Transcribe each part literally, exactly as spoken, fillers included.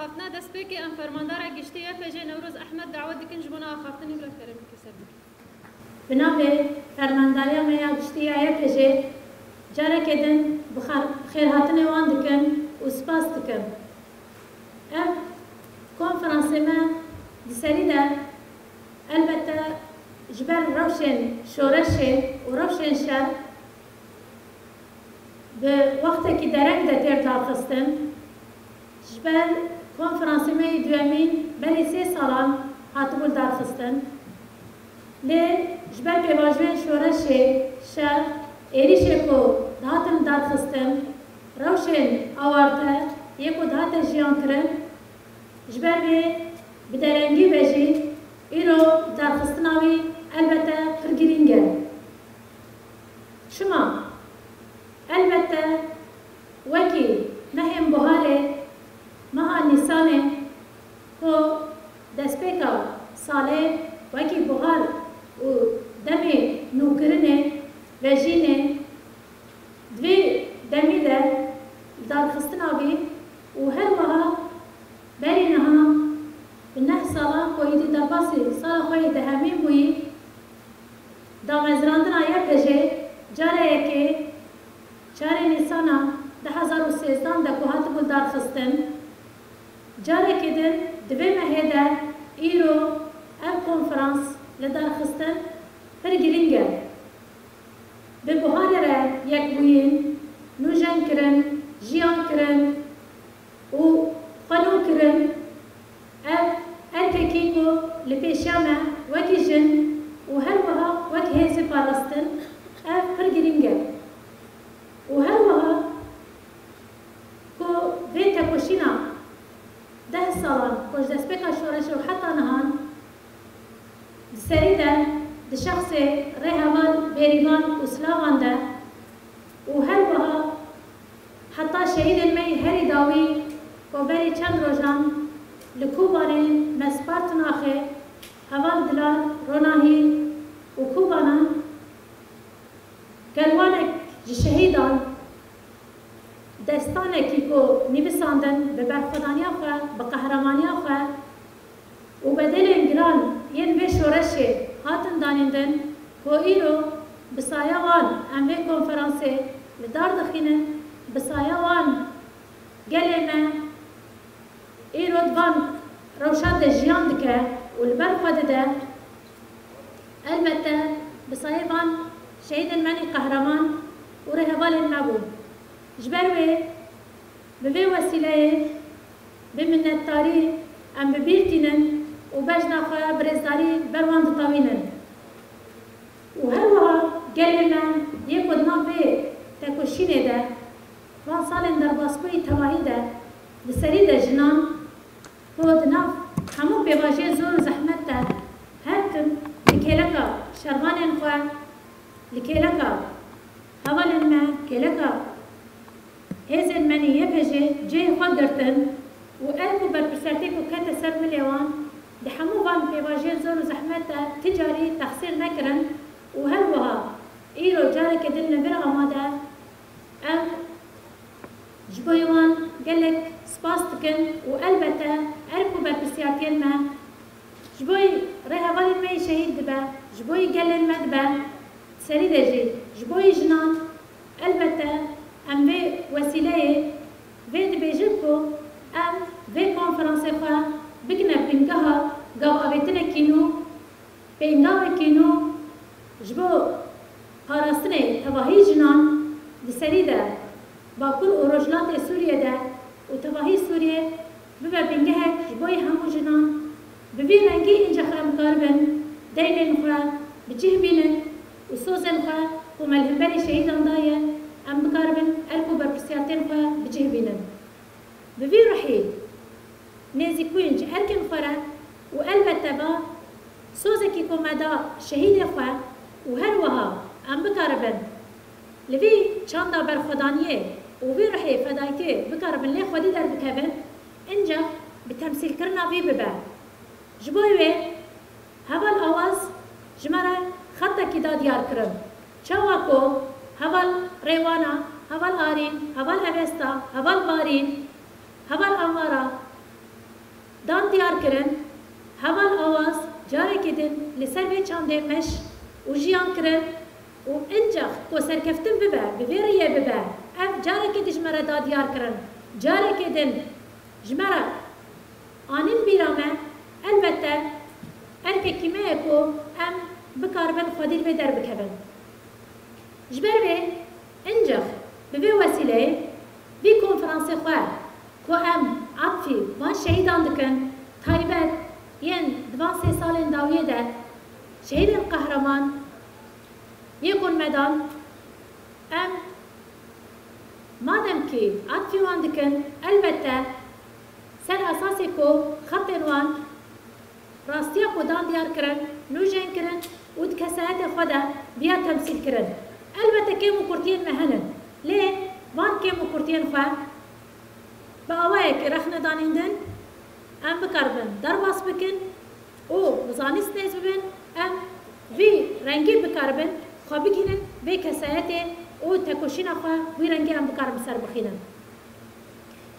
Axaftina destpêkê em fermandara giştî Y P J Newroz Ehmed dawet dikin ji bona axaftinê, bila kerem bike ser bike. Bi navê fermandariya me ya giştî ya Y P J careke din bi xar-, xêrhatinê wan dikim û spas dikim. Ev konferansê me di serî de elbette ji ber rewşên şoreşê û rewşên şer bi wextekî dereng de têr darxistin. Ji ber konferansê me yê duyemîn berî sê salan hatibû darxistin. Lê ji ber pêvajoyên şoreşê, şer, êrîşê ku dihatin darxistin, rewşên awarte yê ku dihate jiyan kirin, ji ber vê bi derengî ve jî îro darxistina wî elbette pir girîng e. Çima? Elbette wekî mehên buharê, meha Nîsanê ku destpêka salê wekî buhar û demê nûkirinê, vejînê, di vê demî de darxistina wî û her wiha berî niha bi neh salan ku êdî derbasî sala xwe yê dehemîn bûyî, damezrandina Y P J carê yekê çarê Nîsana du hezar û sêzdan de ku hatibû darxistin, carekê din di vê mehê de îro ev konferans li darxistin pir girîng e. Bi buharê re yekbûyîn, nûjen kirin, jiyan kirin û xwe nû kirin. Ev erkekî ku li pêşiya me wekî jin û her wiha wek hêzê parastin, ev pir girîng e. Û her wiha ku vê tekoşîna deh salan ku ji destpêka şoreşê û heta nihan di serî de di şexsê Rêheval Bêrîvan û Silavan de û her wiha heta şehîdên me yê herî dawî ku berî çend rojan li Kobanê me spart naxê, Heval Dilan Ronahî û Kobanan kerwanek ji şehîdan, destanekî ku nivîsandin bi berxwedaniya xwe, bi qehramaniya xwe û bedelên giran yên vê şoreşê hatin danîndin, ku îro bi saya wan em vê konferansê li dar dixînin, bi saya wan gelê me îro di van rewşa de jiyan dike û li ber xwe dide. Elbette bi sayê van şehîdên me nî qehreman û rêhevalên me bûn. Ji ber wê bi vê wesîleyê bi minnetdarî em bi bîr tînin û bejna xwe bi rêzdarî ber wan ditewînin. Û her wiha gelê me yê ku di nav vê tekoşînê de, van salên derbasbûyî tevahî de, di serî de jinan ku di nav hemû pêvajoyên zor û zehmet de her tim li kêleka şervanên xwe, li kêleka hevalên me, kêleka hêzên me nî Y P J cihê xwe girtin û erk û berpirsiyatê ku kete ser milê wan, di hemû van pêvajoyên zor û zehmet de ti carî texsîr nekirin û her wiha îro careke din li vir amade em ji bo wan gelek spas dikin û elbette erk û berpirsiyatiyên me ji bo rêhevalên me yê şehîd dibe, ji bo gelên me dibe, serî de jî ji bo jinan. Elbette em vê wesîleyê vê dibêjin ku em vê konferansê xwe bikine bingeha gavavêtinekî nû, pêngavekî nû ji bo parastinê tevahî jinan di serî de Bakur û Rojhilatê Sûriyê de û tevahî Sûriyê bibe bingehek ji bo yê hemû jinan. Bi vî rengî încax em karibin deynên xwe bi cih bînin û sozên xwe ku me li hemberî şehîdan daye, em bikaribin erk û berpirsiyatên xwe bi cih bînin. Bi vî ruhî nêzîkbûyîn ji erkên xwe re û elbette va sozekî ku me da şehîdê xwe û her wiha em bikaribin li vî çanda berxwedaniyê û vî ruhê fedayîtiyê bikaribin lê xwedî derbikevin, inca bi temsîlkirina vî bibe. Ji bo wê Heval Awaz ji me re xetekî da diyar kirin. Çawa ku heval Rêwana, heval Arîn, heval Evesta, heval Barîn, heval Amara, diyar kirin, heval awaz carekê din li ser vê çandê meş û jiyan kirin û incax ku serkeftin bibe, bi vê rêyê bibe, ev carekê din ji me re da diyar kirin, carekê din ji me re anin bîra me, elbette erkekî me ye ku em bikaribin xwedî li vê derbikevin. Ji ber vê, incax bi vê wesîleyê vî konferansê xwe ku em atfî van şehîdan dikin, taybet yên di van sê salên dawiyê de şehîdên qehreman yê ku me dan, em madem kî atfî wan dikin, elbette ser esasê ku xetên wan rastiya ku dan diyar kirin, nûjen kirin û di kesayetê xwe de diya temsîl kirin. Elbette kêm û kurtiyên me hene, lê van kêm û kurtiyên xwe bi awayekî rexne danîn din, em bikaribin derbas bikin û bi zanîst nêz bibin, em vî rengî bikaribin xwe bigihînin vê kesayetê û tekoşîna xwe wî rengî em bikaribin ser bixînin.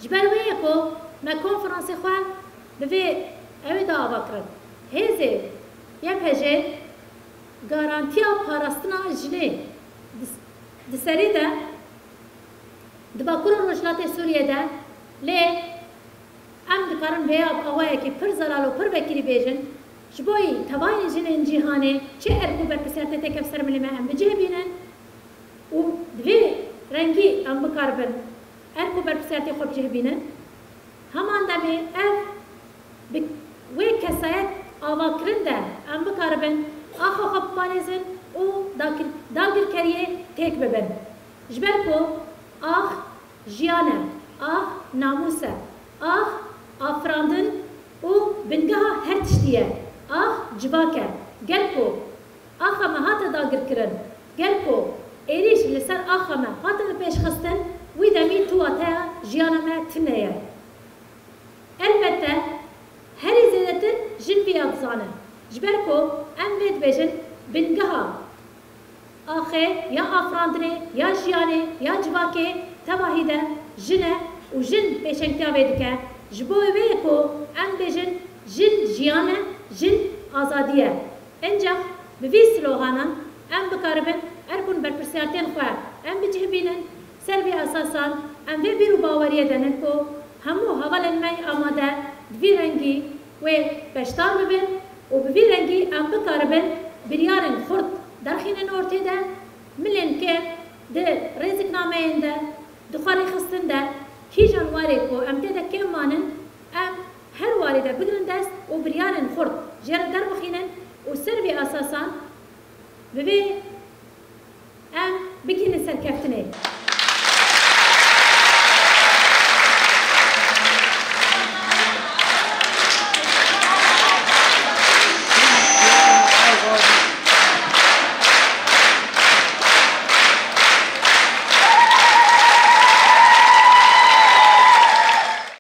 Ji ber wê ye ku me konferansê xwe bi vê ewê de ava kirin. Hêzê Y P J garantiya parastina jinê di, di serî de di Bakur û Rojhilatê Sûriyê de, lê em dikarin vêya bi awayekî pir zelal û pir vekirî bêjin, ji bo yî tevayên jinên cîhanê çi erk û berpirsiyartê têkeve ser milê me em bi cih bînin û di vê rengî em bikaribin erk û berpirsiyartê xwe bi cih bînin. Heman demê ev bi wê kesayet avakirin de em bikaribin axa xwe biparêzin û dakir-, dagirkeriyê têk bibin. Ji ber ku ax jiyan e, ax namûs e, ax afirandin û bingeha her tiştî ye, ax civak e. Gel ku axa me hate dagirkirin, gel ku êrîş li ser axa me hatine pêşxistin, wî demî tu wateya jiyana me tune ye. Elbette herî zêdetir jin vî ya dizane. Ji ber ku em vê dibêjin bingeha axê ya afirandinê, ya jiyanê, ya civakê tevahî de jin e û jin pêşengtiya vê dike. Ji bo wê ye ku em bêjin jin jiyan e, jin azadî ye. Encax bi vî sloganan em bikaribin erk û berpirsiyartên xwe em bi cih bînin. Ser vî esasan em vê bîr û baweriyê de nin ku hemû hevalên me yê amade di vî rengî wê beşdar bibin û bi vî rengî em bikaribin biryarên xurt derxînin ortê de. Milên kêm di rêziknameyên de, di xwerêxistin de, kîjan warê ku em tê de kêm manin, em her warê de bigrin dest û biryarên xurt jê re derbixînin û ser vê esasan bi vê em bigihînin serkeftinê.